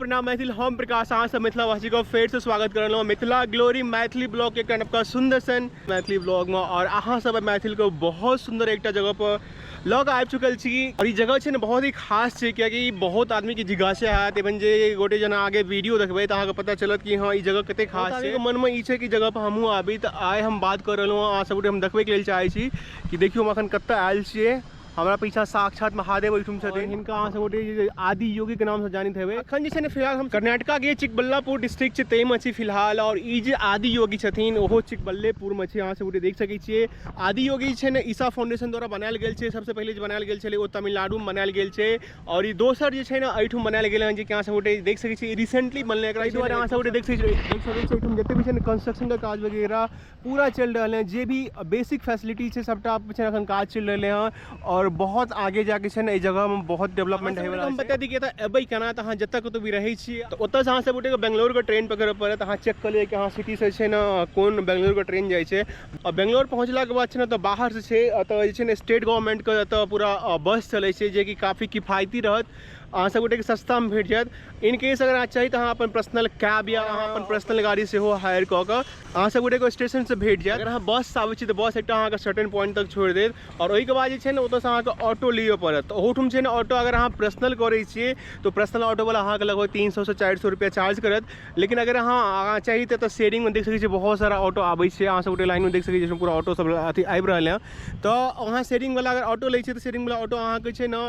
प्रणाम मैथिल, हम प्रकाश अहाँ सब मिथिलावासी को फेर से स्वागत कर रहलहुँ मिथिला ग्लोरी मैथिली ब्लॉग के एकटा नवका सुंदर सन मैथिली ब्लॉग में। और अहाँ सब मैथिल को बहुत सुंदर एकटा जगह पर लऽ कऽ आबि चुकल छी। और ई जगह छै ने बहुत ही खास छै, कियाकि बहुत आदमी के जिज्ञासा हैत। इवन जे गोटे जना आगे वीडियो देखबै तऽ अहाँके पता चलत कि हँ ई जगह कते खास छै। मन में ई छै कि जगह पर हमहूँ आबी, तऽ आइ हम बात कर रहलहुँ हँ, अहाँ सबके हम देखबैके लेल चाहै छी कि देखियौ हम अखन कतऽ आयल छियै। हमरा पीछा साक्षात महादेव एहिठाम छथिन, हिनका अहाँ सब गोटे आदि योगी के नाम से जानैत हेबै। अखन जे छै ने फिलहाल हम कर्नाटका के चिकबल्लापुर डिस्ट्रिक्ट छै ताहिमे छी फिलहाल। और ई जे आदि योगी छथिन ओहो चिकबल्लेपुर में छै, अहाँ सब गोटे देख सकै छियै। आदि योगी छै ने ईशा फाउंडेशन द्वारा बनायल गेल छै। सबसे पहिले जे बनायल गेल छलै ओ तमिलनाडु में बनायल गेल छै। और ई दोसर जे छै ने एहिठाम बनायल गेल हन, जे कि अहाँ सब गोटे देख सकै छियै रिसेंटली बनलै एकरा। एहि दुआरे अहाँ सब गोटे देख सकै छियै एहिठाम जते भी छै ने कंस्ट्रक्शन के काज वगैरह पूरा चलि रहल है। जे भी बेसिक फैसिलिटी छै सबटा छै अखन काज चलि रहलै हँ। और बहुत आगे जाके छै ने एहि जगह में बहुत डेवलपमेंट होय वाला। हम बता दी कि एतऽ एबै केना, तऽ अहाँ जतऽ कतौ भी रहै छी तऽ ओतऽसँ अहाँ सब गोटेके बेंगलोरके ट्रेन पकड़ऽ पड़त। अहाँ चेक कऽ लिअ कि अहाँ सिटीसँ छै ने कोन बेंगलोरके ट्रेन जाइ छै। और बेंगलोर पहुँचलाके बाद छै ने तऽ बाहरसँ छै एतऽ जे छै ने स्टेट गवर्नमेंटके एतऽ पूरा बस चलै छै, जेकि काफी किफायती रहत, अहाँ सब गोटेके सस्तामे भेट जायत। इन केस अगर अहाँ चाही तऽ अहाँ अपन पर्सनल कैब या अहाँ अपन पर्सनल गाड़ी सेहो हायर कऽ कऽ अहाँ सब गोटेके स्टेशनसँ भेट जायत। अगर अहाँ बससँ आबै छी तऽ बस एकटा अहाँके सर्टेन पॉइंट तक छोड़ि देत और ओहिके बाद जे छै ने ओतऽसँ अहाँके ऑटो लिअ पड़त। तऽ ओहूठाम छै ने ऑटो अगर अहाँ पर्सनल करै छियै तऽ पर्सनल ऑटोवला अहाँके लगभग 300 से 400 रुपैआ चार्ज करत। लेकिन अगर अहाँ आगाँ चाही तऽ शेयरिंगमे देख सकै छियै बहुत सारा ऑटो आबै छै। अहाँ सब गोटे लाइनमे देख सकै छियै पूरा ऑटो सब अथी आबि रहल हँ। तऽ अहाँ शेयरिंगवला अगर ऑटो लै छियै तऽ शेयरिंगवला ऑटो अहाँके छै ने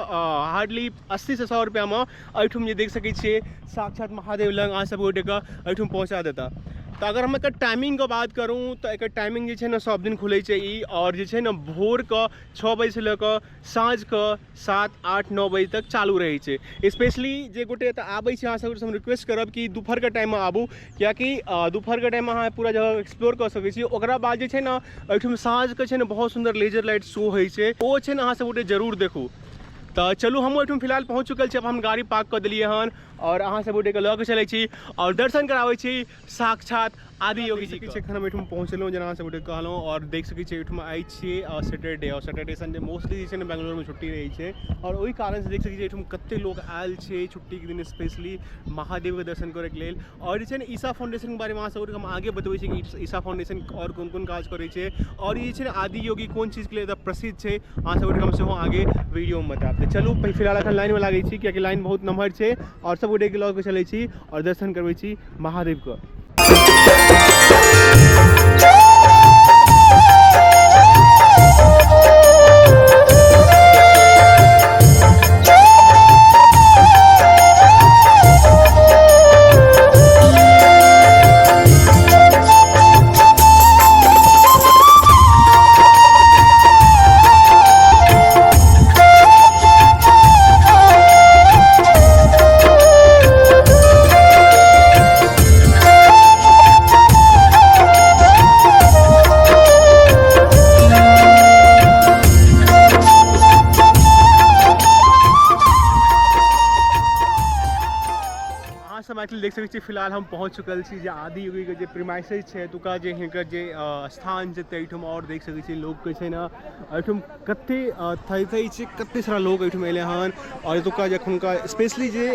हार्डली 80 से 100 रुपैआमे एहिठाम जे देख सकै छियै साक्षात महादेव लग अहाँ सब गोटेके एहिठाम पहुँचा देता। तऽ अगर हम एकर टाइमिंगके बात करूँ तऽ एकर टाइमिंग जे छै ने सब दिन खुलै छै ई। और जे छै ने भोरके 6 बजेसँ लऽ कऽ साँझके 7, 8, 9 बजे तक चालू रहै छै। स्पेशली जे गोटे एतऽ आबै छै अहाँ सबसँ हम रिक्वेस्ट करब कि दुपहरके टाइममे आबू, कियाकि दुपहरके टाइममे अहाँ पूरा जगह एक्सप्लोर कऽ सकै छी। ओकरा बाद जे छै ने एहिठाम साँझके छै ने बहुत सुन्दर लेजर लाइट शो होइ छै, ओ छै ने अहाँ सब गोटे जरूर देखू। तऽ चलू हम ओहिठाम फिलहाल पहुँच चुकल छी। अब हम गाड़ी पार्क कऽ देलियै हन और अहाँ सब गोटेके लऽ कऽ चलै छी और दर्शन कराबै छी साक्षात आदि योगी जी के। एखन हम एहिठाम पहुँचलहुँ जेना अहाँ सब गोटे कहलहुँ और देख सकै छियै एहिठाम आइ छियै और सैटरडे, और सैटरडे संडे मोस्टली जे छै ने बेंगलोरमे छुट्टी रहै छै। और ओहि कारणसँ देख सकै छियै एहिठाम कते लोक आयल छै छुट्टीके दिन स्पेशली महादेवके दर्शन करैके लेल। और जे छै ने ईशा फाउंडेशनके बारेमे अहाँ सबके हम आगे बतबै छी कि ईशा फाउंडेशन आओर कोन कोन काज करै छै और ई जे छै ने आदि योगी कोन चीजके लेल एतऽ प्रसिद्ध छै, अहाँ सबके हम सेहो आगे वीडियोमे बतायब। तऽ चलू फिलहाल एखन लाइनमे लागै छी, कियाकि लाइन बहुत नमहर छै और सब गोटेके लऽ कऽ चलै छी और दर्शन करबै छी महादेवके। अहाँ सब मैथिली देख सकै छी। फिलहाल हम पहुँच चुकल छी जे आदि योगी के जे प्रीमाइसेज छै एतुका जे हिनकर जे स्थान छै ताहिठाम। और देख सकै छी लोक के छै ने एहिठाम कते थै थै छै, कते सारा लोक एहिठाम एलै हन। और एतुका जे एखुनका स्पेशली जे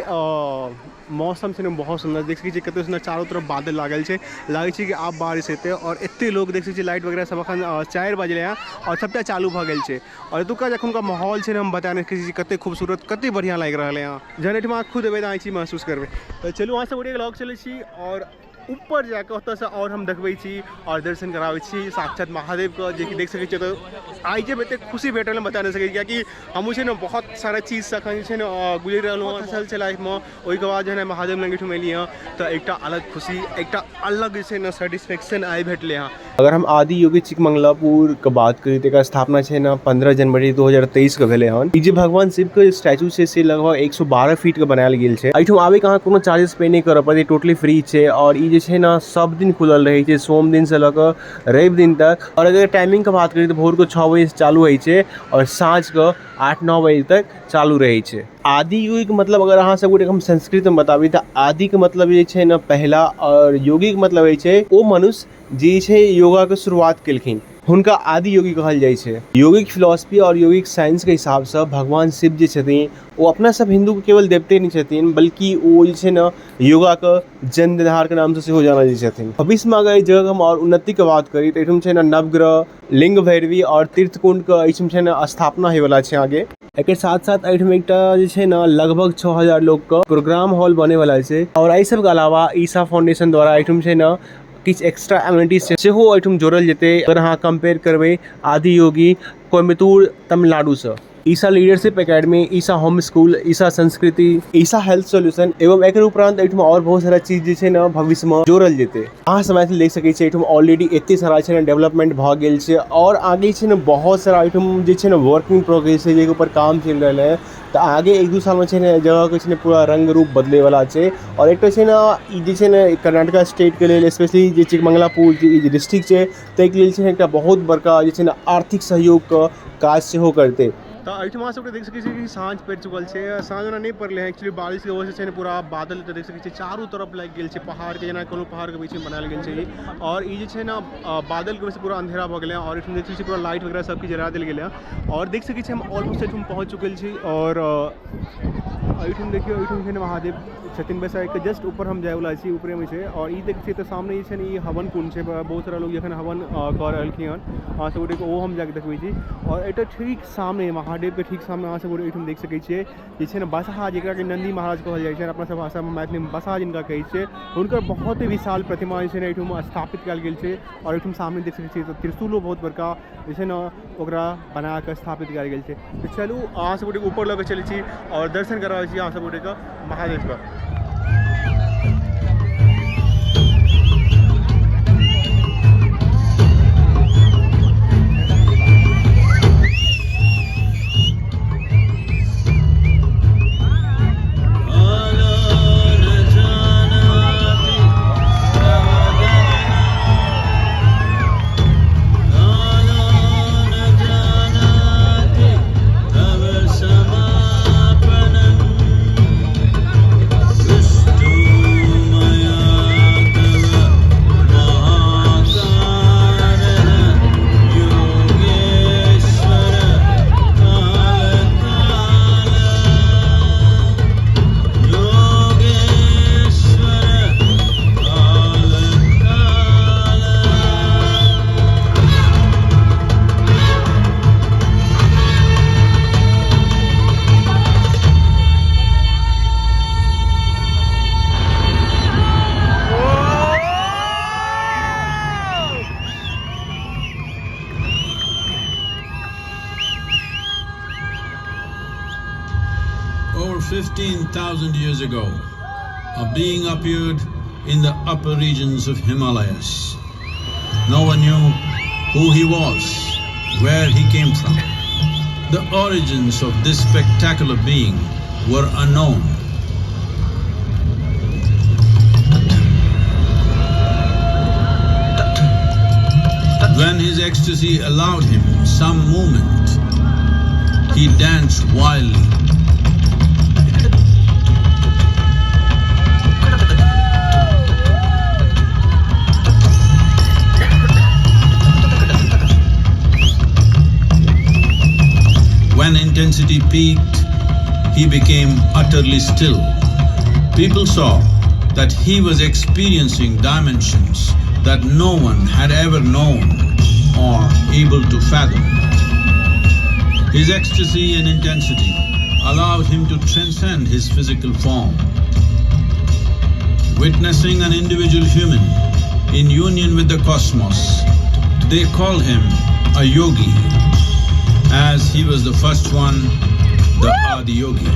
मौसम छै ने बहुत सुन्दर देख सकै छी, कते सुन्दर चारू तरफ बादल लागल छै, लागै छै कि आब बारिश हेतै। और एते लोक देख सकै छी लाइट वगैरह सब एखन 4 बजलै हँ और सबटा चालू भऽ गेल छै। और एतुका जे एखुनका माहौल छै ने हम बता नहि सकै छी कते खूबसूरत कते बढ़िआँ लागि रहल है। जहन एहिठाम अहाँ खुद एबै तऽ अहाँ ई चीज महसूस करबै। तऽ चलू अहाँ सब गोटे लग चलै छी और ऊपर जाकऽ ओतऽसँ आओर हम देखबै छी और दर्शन कराबै छी साक्षात महादेवके, जेकि देख सकै छियै। तऽ आइ जे एतेक खुशी भेटल हम बता नहि सकै छी, कियाकि हमहूँ छै ने बहुत सारा चीजसँ एखन जे छै ने गुजरि रहलहुँ हँ, फसल छै लाइफमे। ओहिके बाद जे ने महादेव लग एहिठाम एलियै हँ तऽ एकटा अलग खुशी एकटा अलग जे छै ने सेटिस्फेक्शन आइ भेटलै हँ। अगर हम आदि योगी चिकमंगलापुर के बात करी तऽ एकर स्थापना छै ने 15 जनवरी 2023 के भेलै हन। ई जे भगवान शिव के स्टैचू छै से लगभग 112 फीट के बनायल गेल छै। एहिठाम आबे के अहाँ कोनो चार्जेस पे नहि करऽ पड़त, टोटली फ्री छै। और ई जे छै ने सब दिन खुलल रहै छै, सोम दिन से लऽ कऽ रवि दिन तक। और अगर टाइमिंग के बात करी तऽ भोर के 6 बजे से चालू होइ छै और साँझ के 8-9 बजे तक चालू रहै छै। आदि योगी के मतलब अगर अहाँ सब गोटे हम संस्कृत में बताबी तऽ आदि के मतलब जे छै ने पहला, और योगी के मतलब होइ छै ओ मनुष्य जे छै योगा के शुरुआत केलखिन। हुनका आदि योगी कहल जाइ छै। योगिक फिलॉसफी और योगिक साइंस के हिसाबसँ भगवान शिव जे छथिन ओ अपना सब हिन्दूके केवल देवते नहि छथिन, बल्कि ओ जे छै ने योगाके जन्म देनहारके नामसँ सेहो जानल जाइ छथिन। भविष्यमे अगर एहि जगहके हम आओर उन्नतिके बात करी तऽ एहिठाम छै ने नवग्रह, लिंग भैरवी और तीर्थकुंडके एहिठाम छै ने स्थापना होइवला छै आगे। एकर साथ साथ एहिठाम एकटा जे छै ने लगभग 6000 लोकके प्रोग्राम हॉल बनैवला छै। और एहि सबके अलावा ईशा फाउंडेशन द्वारा एहिठाम छै ने किछु एक्स्ट्रा एमिनिटीज सेहो एहिठाम जोड़ल जेतै। अगर अहाँ कम्पेयर करबै आदि योगी Coimbatore तमिलनाडुसँ, Isha leadership academy, Isha home school, Isha Sanskriti, Isha health solution एवं एकर उपरांत एहिठाम और बहुत सारा चीज जे छै ने भविष्यमे जोड़ल जेतै। अहाँ सब मैथिली देख सकै छियै एहिठाम ऑलरेडी एते सारा छै ने डेवलपमेंट भऽ गेल छै और आगे छै ने बहुत सारा एहिठाम जे छै ने वर्किंग प्रोग्रेस छै, जाहिके ऊपर काम चलि रहल है। तऽ आगे 1-2 सालमे छै ने जगहके छै ने पूरा रंग रूप बदलैवला छै। और एकटा छै ने ई जे छै ने कर्नाटका स्टेटके लेल स्पेशली जे चिकमंगलापुर जे ई डिस्ट्रिक्ट छै ताहिके लेल छै ने एकटा बहुत बड़का जे छै ने आर्थिक सहयोगके काज सेहो करतै। तऽ एहिठमा सबके देख सकै छियै कि साँझ पड़ि चुकल छै। साँझ ओना नहि पड़लै हँ, एक्चुअली बारिशके वजहसँ छै ने पूरा बादल तऽ देख सकै छियै चारू तरफ लागि गेल छै पहाड़के, जेना कोनो पहाड़के बीचमे बनायल गेल छै ई। और ई जे छै ने बादलके वजहसँ पूरा अंधेरा भऽ गेलै। और एहिठाम देख सकै छियै पूरा लाइट वगैरह सब किछु जरा देल गेलै हँ। और देख सकै छियै हम ऑलमोस्ट एहिठाम पहुँच चुकल छी। और एहिठाम देखियौ एहिठाम छै ने महादेव छथिन, बस एहिके जस्ट ऊपर हम जायवला छी, ऊपरेमे छै। और ई देखै छियै तऽ सामने जे छै ने ई हवन कुंड छै, बहुत सारा लोग जखन हवन कऽ रहलखिन हन अहाँ सब गोटेके ओहो हम जाके देखबै छी। और एतऽ ठीक सामने महादेवके ठीक सामने अहाँ सब गोटे एहिठाम देख सकै छियै जे छै ने बसहा, जकरा कि नन्दी महाराज कहल जाइ छै अपना सब भाषामे, मैथिलीमे बसहा जिनका कहै छियै, हुनकर बहुत ही विशाल प्रतिमा जे छै ने एहिठाम स्थापित कयल गेल छै। और एहिठाम सामने देख सकै छियै तऽ त्रिशूलो बहुत बड़का जे छै ने ओकरा बना कऽ स्थापित कयल गेल छै। तऽ चलू अहाँ सब गोटेके ऊपर लऽ कऽ चलै छी और दर्शन कराबै छी अहाँ सब गोटेके महादेवके। Over 15,000 years ago, a being appeared in the upper regions of Himalayas. No one knew who he was, where he came from. The origins of this spectacular being were unknown. When his ecstasy allowed him some movement, he danced wildly. When intensity peaked, he became utterly still. People saw that he was experiencing dimensions that no one had ever known or able to fathom. His ecstasy and intensity allowed him to transcend his physical form. Witnessing an individual human in union with the cosmos, they call him a yogi, as he was the first one, the Adi Yogi.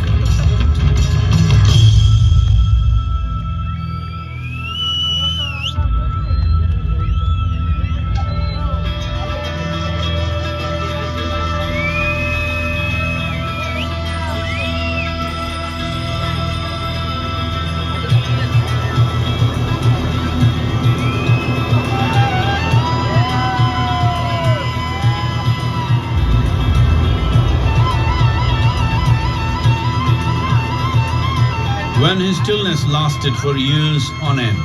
When his stillness lasted for years on end,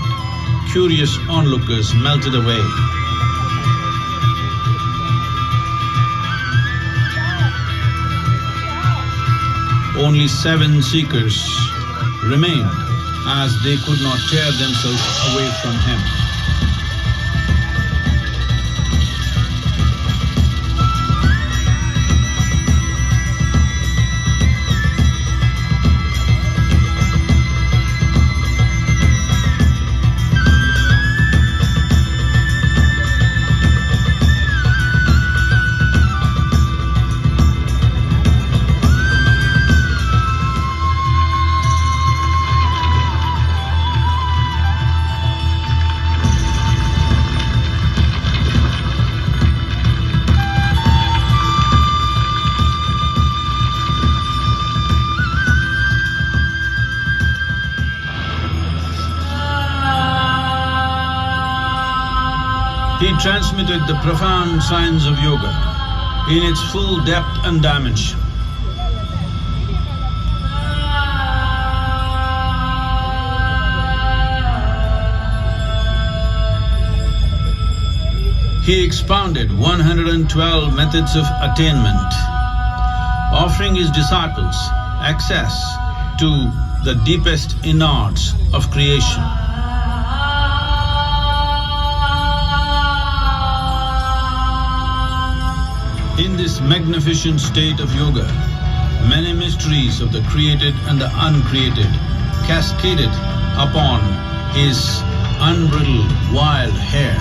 curious onlookers melted away. Only 7 seekers remained as they could not tear themselves away from him. He transmitted the profound science of yoga in its full depth and dimension. He expounded 112 methods of attainment, offering his disciples access to the deepest innards of creation. In this magnificent state of yoga, many mysteries of the created and the uncreated cascaded upon his unbridled wild hair.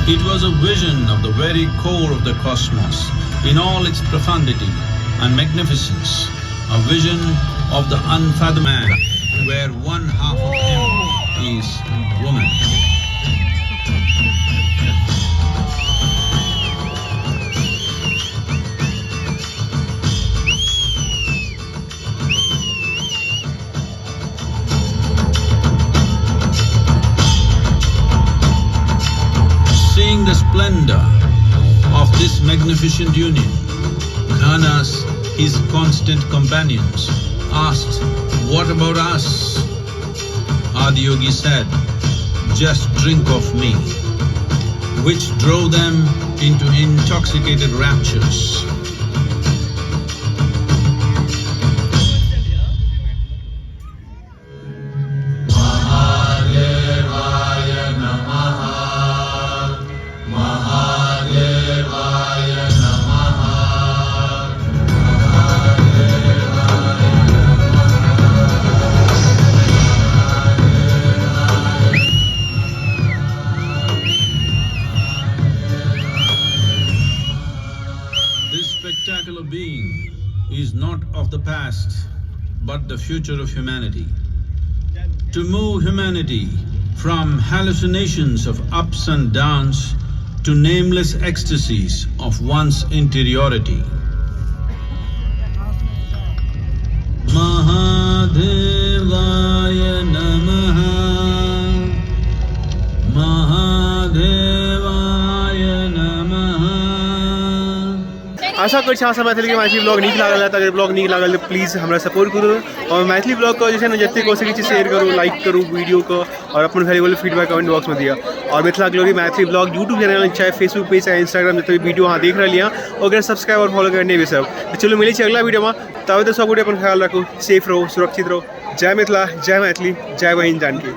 It was a vision of the very core of the cosmos in all its profundity and magnificence, a vision of the unfathomable man, where one half of him is woman. Seeing the splendor of this magnificent union, Ghanas, his constant companions, asked, "What about us?" Adiyogi said, "Just drink of me," which drove them into intoxicated raptures. This spectacular being is not of the past, but the future of humanity. To move humanity from hallucinations of ups and downs to nameless ecstasies of one's interiority. Mahadevaya Namaha, Mahadevaya Namaha. आशा करै छी अहाँ सब मैथिलीके Maithili blog नीक लागल हैत। अगर blog नीक लागल तऽ प्लीज़ हमरा सपोर्ट करू और मैथिली ब्लॉग के जे छै ने जतेक हो सकै छै शेयर करू, लाइक करू वीडियो को और अपन वैल्यूएबल फीडबैक कमेंट बॉक्स में दिअ। और Mithila glory Maithili blog YouTube channel चाहे फेसबुक पेज चाहे इंस्टाग्राम जते भी वीडियो अहाँ देख रहलियै हँ ओकरा सब्सक्राइब और फॉलो करने भी सब। तऽ चलू मिलै छी अगला वीडियो में, तब तक सब गोटे अपन ख्याल राखू, सेफ रहू, सुरक्षित रहू। जय मिथिला, जय मैथिली, जय बहिन जानकी।